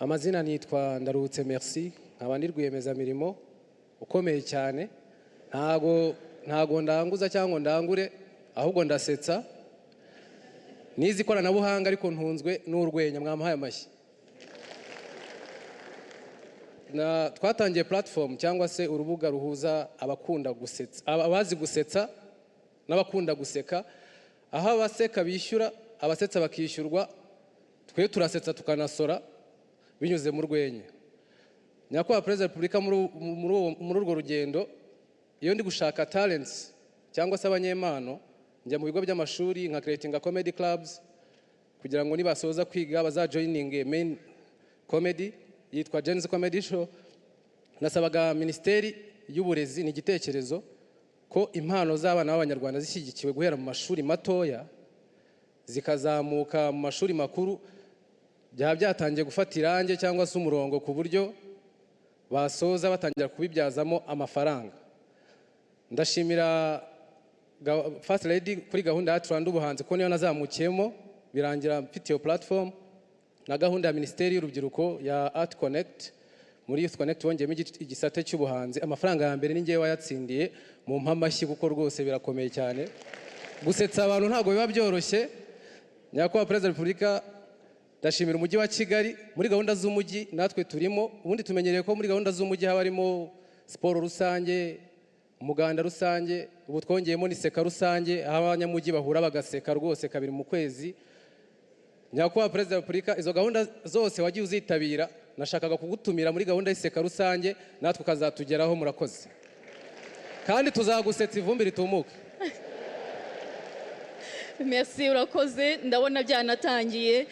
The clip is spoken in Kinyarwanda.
Amazina nitwa Ndaruhutse Merci, nkaba ndi rwiyemezamirimo ukomeye cyane. Ntago ndanguza cyangwa ndangure, ahubwo ndasetsa. Nize ikoranabuhanga ariko ntunzwe n'urwenya. Mwamuhaye amashyi. Na twatangiye platform cyangwa se urubuga ruhuza abakunda gusetsa, abazi gusetsa n'abakunda guseka, aho abaseka bishyura, abasetsa bakishyurwa. Twe turasetsa tukanasora binyuze mu rwenya. Nyakubahwa Perezida wa Repubulika, muri urwo rugendo, iyo ndi gushaka talents cyangwa se abanyempano, njya mu bigo by'amashuri nka creating comedy clubs kugira ngo nibasoza kwiga bazajoininge main comedy yitwa Gen-Z Comedy Show. Nasabaga Minisiteri y'Uburezi, ni igitekerezo, ko impano z'abana b'Abanyarwanda zishyigikiwe guhera mu mashuri matoya zikazamuka mu mashuri makuru, byaba byatangiye gufata irange cyangwa se umurongo, ku buryo basoza batangira kubibyazamo amafaranga. Ndashimira First Lady kuri gahunda ya Rwanda Ubuhanzi, kuko niyo nazamukiyemo birangira mfite iyo platform, na gahunda ya Minisiteri y'Urubyiruko ya Art Connect. Muri Youth Connect wongeyemo igisate cy'ubuhanzi. Amafaranga ya mbere ni ngewe wayatsindiye. Mu amashyi, kuko rwose birakomeye cyane, gusetsa abantu ntabwo biba byoroshye. Nyakubahwa Perezida wa Repubulika, ndashimira Umujyi wa Kigali muri gahunda z'umujyi natwe turimo. Ubundi tumenyereye ko muri gahunda z'umujyi haba harimo siporo rusange, umuganda rusange. Ubu twongeyemo n'iseka rusange, aho abanyamujyi bahura bagaseka rwose kabiri mu kwezi. Nyakubahwa Perezida wa Repubulika, izo gahunda zose wagiye uzitabira. Nashakaga kugutumira muri gahunda y'iseka rusange, natwe ukazatugeraho. Murakoze, kandi tuzagusetsa ivumbi ritumuke. Merci, urakoze. Ndabona byanatangiye.